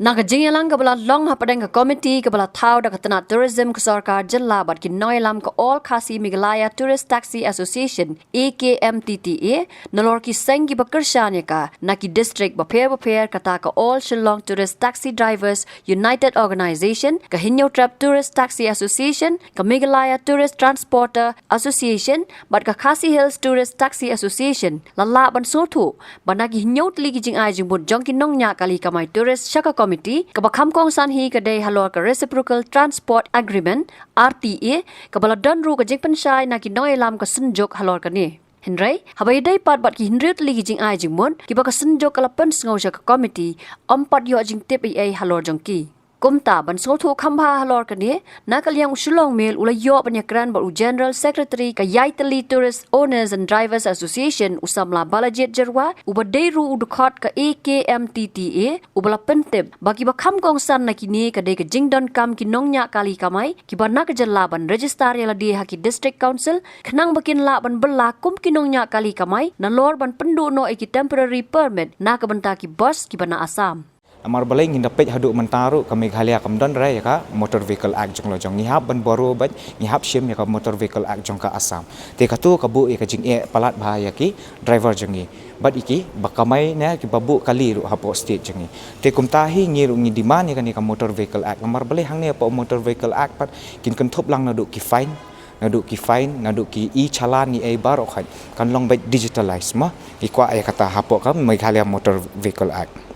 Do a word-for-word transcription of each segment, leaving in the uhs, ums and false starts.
Na ka jingïalang kaba la long hapdeng ka komiti kaba la thaw da ka tnat tourism ka sorkar jylla bad ki nongïalam ka All Khasi Meghalaya Tourist Taxi Association, A K M T T A, nalor ki seng kiba kyrshan ïa ka na ki district bapher bapher, kata ka All Shillong Tourist Taxi Drivers United Organisation, ka Hynñiewtrep Tourist Taxi Association, ka Meghalaya Tourist Transporter Association bad ka Khasi Hills Tourist Taxi Association, la lah ban sngewthuh ba na ki hynñiew tylli ki jingai jingmut jong ki nongñiah kali kamai tourist sha ka komiti, kaba kham kongsan hi ka dei halor ka Reciprocal Transport Agreement, R T A, kaba la don ruh ka jingpynshai na ki nongïalam ka Synjuk halor kane. Hynrei haba ïadei pat bad ki hynriew tylli ki jingai jingmut kiba ka Synjuk ka la pynsngew sha ka komiti, ym pat ïoh jingtip ei ei halor jong ki. Kumta, ban sngewthuh kham bha halor kane, na ka liang u Shillong Mail u la ïoh ban ïakren bad u General Secretary ka Ïaitylli Tourist Owners and Drivers Association, u samla Balajied Jyrwa, uba dei ruh u dkhot ka A K M T T A, uba la pyntip ba kiba kham kongsan na kine ka dei ka jingdonkam ki nongñiah kali kamai kiba na ka jylla ban register ïa lade ha ki District Council, khnang ba kin lah ban bylla kum ki nongñiah kali kamai nalor ban pynduh noh ïa ki temporary permit na ka bynta ki bus kiba na Assam. Namar balei, ngin da peit haduh mynta ruh ka Meghalaya kam don re ïa ka Motor Vehicle Act jong la jong. Ngi hap ban borrow bad ngi hap shim ïa ka Motor Vehicle Act jong ka Assam. Te katu ka buh ïa ka jingeh palat bha ïa ki driver jong ngi bad ïa kiba kamai ne kiba buh kali ruh hapoh state jong ngi. Te kumta hi ngi ruh ngi demand ïa kane ka Motor Vehicle Act. Namar balei, hangne hapoh Motor Vehicle Act pat kin kynthup lang naduh ki fine, naduh ki fine, naduh ki e-challan, i ei baroh khoit kan long beit digitalize ma. Ngi kwah ïa kata hapoh ka Meghalaya Motor Vehicle Act.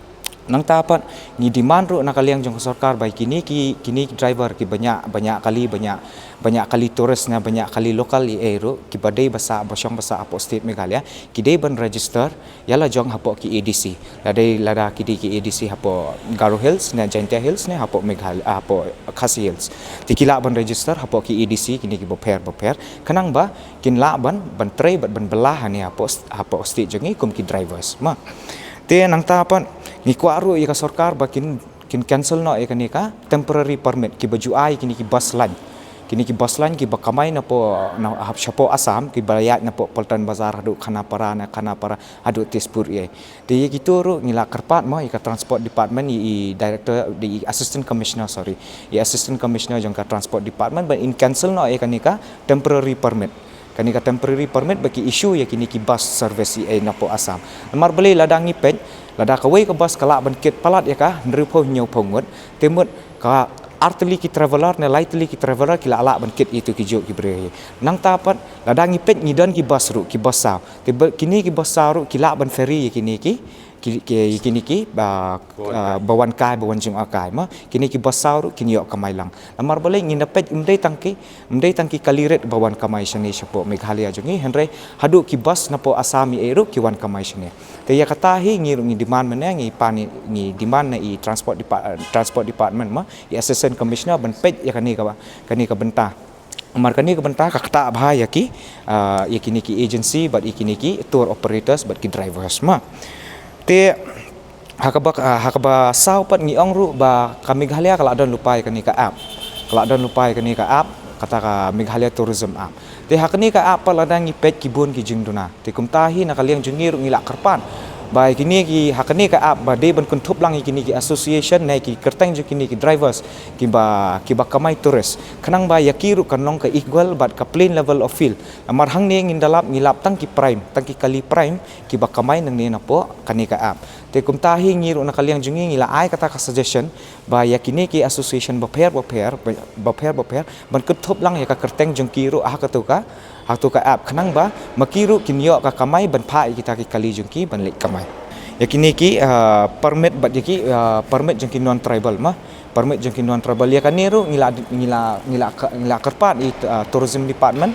Nangta pat ngi demand ruh na ka liang jong ka sorkar ba kine ki, kine ki driver kiba ñiah, ba ñiah kali, ba ñiah, ba ñiah kali tourist ne ba ñiah kali local, i ei ruh, kiba dei ba sah, ba shong ba sah hapoh state Meghalaya, ki dei ban register ïa la jong hapoh ki A D C. Lada, lada ki dei ki A D C hapoh Garo Hills ne Jaintia Hills ne hapoh Meghalaya, hapoh Khasi Hills, te ki lah ban register hapoh ki A D C kine kiba pher bapher, khnang ba kin lah ban, ban trei bad ban bylla hangne hapoh, hapoh state jong ngi kum ki drivers ma. Te nangta pat ngi kwah ruh ïa ka sorkar ba kin, kin cancel noh ïa kane ka temporary permit kiba ju ai kine ki bus line. Kine ki bus line kiba kamai napoh, na, hap shapoh Assam, kiba ïaid napoh Paltan Bazar haduh Khanapara ne Khanapara haduh Tezpur, i ei. Te ïa kito ruh ngi la kyrpad ma ïa ka Transport Department, i, i Director, i Assistant Commissioner, sorry, i Assistant Commissioner jong ka Transport Department ba in cancel noh ïa kane ka temporary permit. Kane ka temporary permit ba ki issue ïa kine ki bus service, i ei, napoh Assam. Namar balei, lada ngi peit, lada kawei ka bus ka lah ban kit palat ïa ka hynriewphew hynñiewphew ngut, te mut ka ar tylli ki traveller ne lai tylli ki traveller ki lah, lah ban kit ïa kito ki juh ki briew hi. Nangta pat lada ngi peit ngi don ki bus ruh, ki bus saw. Te ba, kine ki bus saw ruh ki lah ban ferry ïa kine ki, ki, ki, ïa kine ki ba, ah, ba wan kai, ba wan jngohkai ma. Kine ki bus saw ruh kin ïoh kamai lang. Namar balei, ngin da peit, ym dei tang ki, ym dei tang ki kali rit ba wan kamai shane shapoh Meghalaya jong ngi, hynrei haduh ki bus napoh Assam, i ei ruh, ki wan kamai shane. Te ïa kata hi ngi ruh ngi demand mynne, ngi pan, ngi demand na i Transport Depart-, Transport Department ma, i Assistant Commissioner ban peit ïa kane ka, kane ka bynta. Namar kane ka bynta ka ktah bha ïa ki, ah, ïa kine ki agency bad ïa kine ki tour operators bad ki drivers ma. Te ha kaba, ah, ha kaba saw pat ngi ong ruh ba ka Meghalaya ka la don lypa ïa kane ka app. Ka la don lypa ïa kane ka app, kata ka Meghalaya Tourism App. Te ha kane ka app pat lada ngi peit ki bun ki jingduna. Te kumta hi na ka liang jong ngi ruh ngi la kyrpad ba ïa kine ki, ha kane ka app ba dei ban kynthup lang ïa kine ki association ne ki kyrteng jong kine ki drivers kiba, kiba kamai tourist, khnang ba ïa ki ruh kan long ka equal bad ka plain level of field. Namar hangne ngin da lap, ngi lap tang ki prime, tang ki kali prime kiba kamai nangne napoh kane ka app. Te kumta hi ngi ruh na ka liang jong ngi ngi la ai kata ka suggestion ba ïa kine ki association bapher bapher, bapher bapher, ban kynthup lang ïa ka kyrteng jong ki ruh ha katu ka, ha katu ka app, khnang ba ma ki ruh kin ïoh ka kamai ban phah ïa kita ki kali jong ki ban leit kamai. Ïa kine ki, ah, permit bad ïa ki, ah, permit jong ki non tribal ma, permit jong ki non tribal, ïa kane ruh ngi la, ngi la, ngi la, ngi la kyrpad ïa, ah, Tourism Department,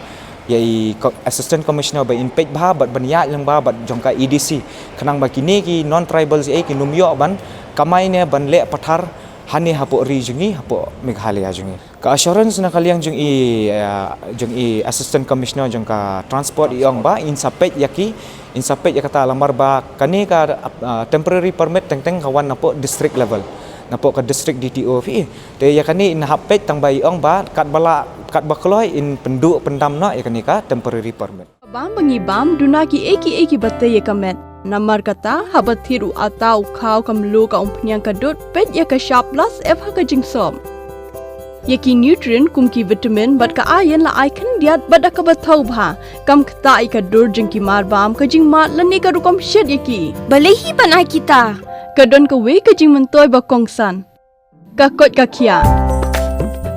ïa i co-, Assistant Commissioner ba in peit bha bad ban ïaid lang bha bad jong ka A D C, khnang ba kine ki non tribals, i ei, kin ym ïoh ban kamai ne ban leh pathar hangne hapoh ri jong ngi, hapoh Meghalaya jong ngi. Ka assurance na ka liang jong i, ah, jong i Assistant Commissioner jong ka Transport, i ong ba in sa peit ïa ki, in sa peit ïa kata, lamar ba kane ka, ah, temporary permit teng teng ka wan napoh district level, napoh ka district D T O phi. Te ïa kane in hap peit tang ba i ong ba katba la, katba kloi in pynduh pyndam noh ïa kane ka temporary permit. Bam ba ngi bam, duna kiei kiei kiba tei ïa ka met. Namar kata, haba thied u ata, u khaw, ka mluh, ka umphniang, ka dud, peit ïa ka Shap Plus F ha ka jingsop. Ïa ki nutrient kum ki vitamin bad ka iron la ai khyndiat bad da kaba thaw bha. Kam ktah ïa ka dur jong ki marbam, ka jingmad lane ka rukom shet ïa ki. Balei hi ban ai kita? Ka don kawei ka jingmyntoi ba kongsan. Ka koit ka khiah.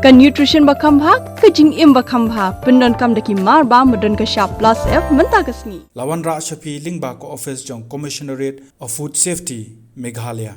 Ka nutrition ba kham bha, ka jingim ba kham bha. Pyndonkam da ki marbam ba don ka Shap Plus F mynta ka sngi. La wanrah sha phi lyngba ka office jong Commissionerate of Food Safety, Meghalaya.